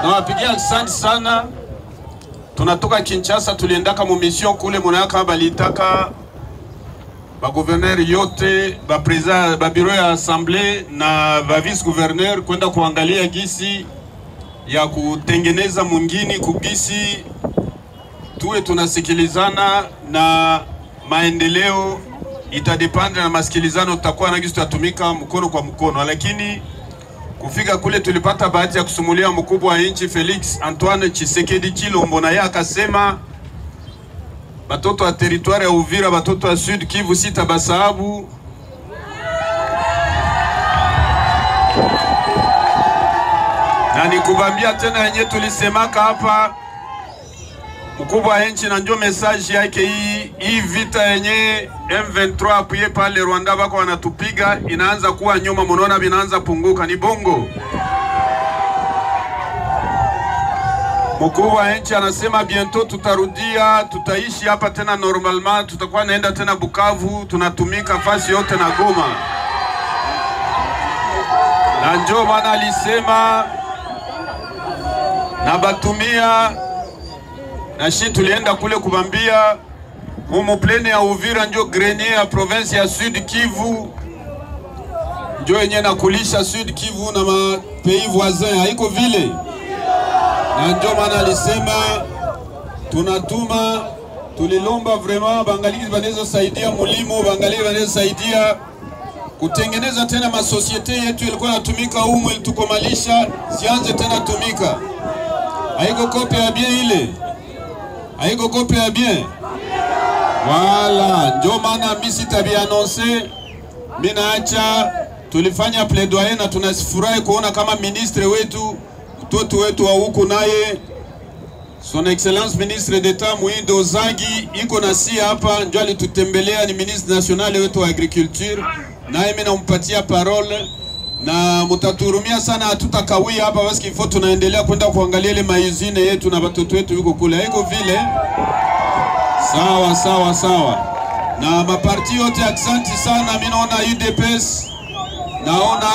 Nawapigia asante sana. Tunatoka Kinshasa, tuliendaka mu mission kule munaka balitaka ba gouverneur yote, ba président ba bureau ya assemblée na ba vice gouverneur kwenda kuangalia gisi ya kutengeneza mungini kugisi tuwe tunasikilizana na maendeleo itadependre na masikilizano, tutakuwa na gisi tutatumika mkono kwa mkono. Lakini kufika kule tulipata bahati ya kusumulia mkubwa wa nchi Felix Antoine Tshisekedi Tshilombo, na yeye akasema batoto wa territoire ya Uvira, batoto wa Sud Kivu sita basababu. Na nikubambia tena yenye tulisemaka hapa, mkubwa wa nchi na njo message yake hii, hii vita yenye M23 appuyé par le Rwanda bako wanatupiga inaanza kuwa nyuma, munaona binaanza punguka, ni bongo. Mkubwa wa nchi anasema bientôt tutarudia, tutaishi hapa tena normalement, tutakuwa naenda tena Bukavu, tunatumika fasi yote na Goma. Na njo maana alisema na batumia na shi tulienda kule kubambia humu plene ya Uvira njo grenier ya province ya Sud Kivu, njo yenye nakulisha Sud Kivu na ma pays voisins, haiko vile. Na njo maana alisema tunatuma, tulilomba vraiment bangaliki banaweza saidia mulimo, bangaliki banaweza saidia kutengeneza tena masosiete yetu ilikuwa inatumika humu, ilitukomalisha zianze tena tumika. Haiko kope ya bien ile, haiko kope ya bien. Voilà, njo maana mimi sitabi annoncer, mimi naacha tulifanya plaidoyer na tunafurahi kuona kama ministre wetu mtoto wetu wa huku naye Son Excellence Ministre d'État Muhindo Zangi iko na si hapa, njo alitutembelea, ni ministre national wetu wa agriculture, naye mimi nampatia parole na mutaturumia sana, hatutakawia hapa basi kifo tunaendelea kwenda kuangalia ile maizine yetu na watoto wetu yuko kule. Haiko vile? Sawa sawa sawa. Na maparti yote aksanti sana, mimi naona UDPS, naona